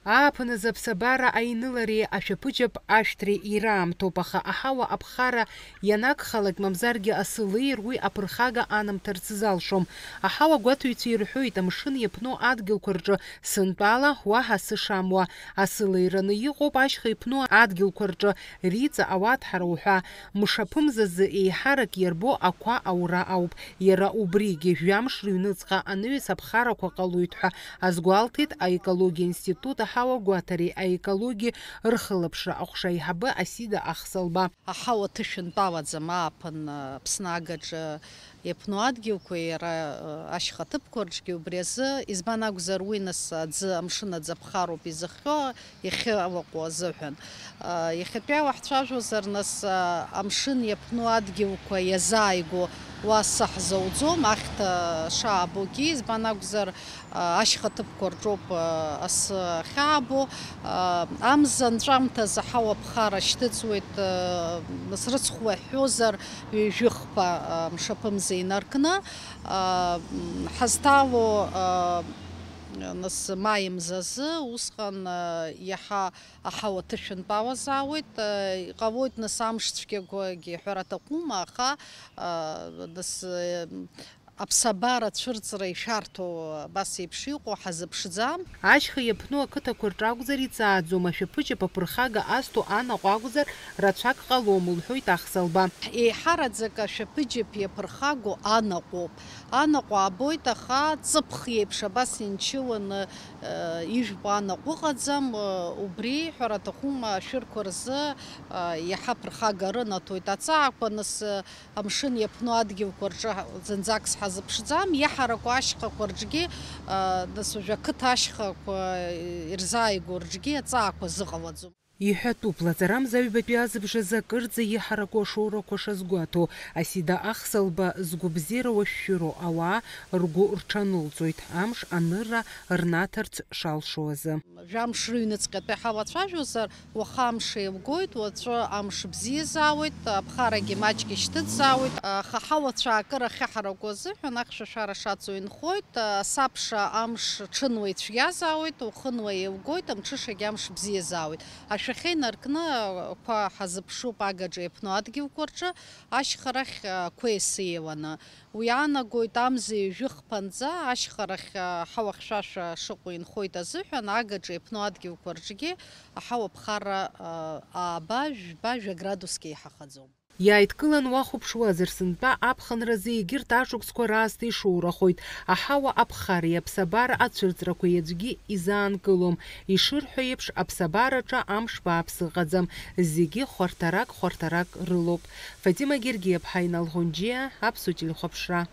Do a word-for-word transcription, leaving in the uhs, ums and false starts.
Ааԥын азы аԥсабара аинылареи ашәаԥыџьаԥ ашәҭреи ираамҭоуп, аха аҳауа аԥхара ианагхалак, мамзаргьы асы леир, уи аԥырхага анамҭарц залшом. Аҳауа гәаҭаҩцәа ирҳәоит, амшын иаԥну адгьылқәа рҿы сынтәала уаҳа асы шамуа. Асы леираны иҟоуп ашьха иԥну адгьылқәа рҿы, Риҵа, Ауаҭҳара уҳәа. Мшаԥымзазы еиҳарак иарбоу ақәа аура ауп. Иара убригьы жәамш рыҩныҵҟа анаҩс аԥхарақәа ҟалоит ҳәа азгәалҭеит аекологиа институт аҳауа гәаҭареи аекологиеи рхылаԥшра аҟәша аиҳабы Асида Ахсалба. Аҳауа ҭышәынтәалаӡам ааԥын, Аԥсны агаҿа иаԥну адгьылқәа иара, ашьха ҭыԥқәа рҿгьы убри азы, избан акәзар, уи нас аӡы, амшын аӡы аԥхароуп изыхҟьо, иахьалаҟәу азыҳәан. Иахьатәи ала ҳцәажәозар, нас, амшын иаԥну адгьылқәа иазааигәоу уа асы ҳзауӡом, ахьҭа шаабогьы, избан акәзар, ашьха ҭыԥқәа рҿоуп асы ахьаабо. Амза анҵәамҭазы ҳауа ԥхара шьҭыҵуеит, нас рыцхә уҳәозар, ҩажәихԥа мшаԥымза инаркны. Ҳазҭало, нас, маи мзазы, усҟан иаҳа аҳауа ҭышәынтәалазаауеит. Иҟалоит, нас, амш цәгьақәагьы ҳәара аҭахума, аха, нас, аԥсабара цәырҵра ишәарҭоу абас еиԥш иҟоу ҳазыԥшӡам. Ашьха иаԥну ақыҭақәа рҿы акәзар иҵааӡом, ашәаԥыџьаԥ аԥырхага азҭо анаҟә акәзар рацәак ҟалом, лҳәоит Ахсалба. Еиҳараӡак ашәаԥыџьаԥ иаԥырхагоу анаҟәоуп. Анаҟә аабоит, аха ҵыԥх иеиԥш абас инчыланы, ижәпа анаҟә ыҟаӡам, убри, ҳәара аҭахума, ашәырқәа рзы, иаҳа ԥырхага рынаҭоит. Аҵаақәа, нас, амшын иаԥну адгьылқәа рҿы зынӡак сҳазыԥшӡам, иаҳараку ашьхақәа рҿгьы, нас, уажә ақыҭа ашьхақәа ирзааигәоу рҿгьы аҵаақәа зыҟалаӡом. Иҳәатәуп, лаҵарамза аҩбатәи азыбжазы акырӡа иҳараку ашоурақәа шазгәаҭоу, Асида Ахсалба згәабзиара уашәшәыроу ауаа ргәы рҽанылҵоит, амш анырра рнаҭарц шалшо азы. Жәамш рыҩныҵҟьатәи ҳалацәажәозар, уаха амш еилгоит, уаҵәы амш бзиазаауеит, аԥхарагьы маҷк ишьҭыҵзаауеит, аха ҳауацәа акыр ахьаҳараку азыҳәан ахьшәашәара шацу инхоит, асабша амш ҽынла ицәгьазаауеит, уахынла еилгоит, амҽышагьы амш бзиазаауеит. Ашәахьа инаркны ақәа ҳазыԥшуп агаҿа иаԥну адгьылқәа рҿы, ашьхарахь ақәа есы еиланы. Уи аанагоит амза ҩажәи хԥа нӡа ашьхарахь аҳауа хьшәашәа шыҟоу инхоит азыҳәан, агаҿа иаԥну адгьылқәа рҿгьы аҳауа ԥхара ааба, жәба, жәа градусгьы еиҳахаӡом. Иааидкылан уахәаԥшуазар, сынтәа аԥхынразы егьырҭ ашықәсқәа раасҭа ишоурахоит. Аҳауа аԥхареи аԥсабара ацәырҵрақәеи аӡәгьы изаанкылом. Ишырҳәо еиԥш, аԥсабараҿы амш бааԥс ыҟаӡам. Зегьы хәарҭарак-хәарҭарак рылоуп. Фатима Гергиаԥҳа, Инал Ҳонџьиа, Аԥсуа телехәаԥшра.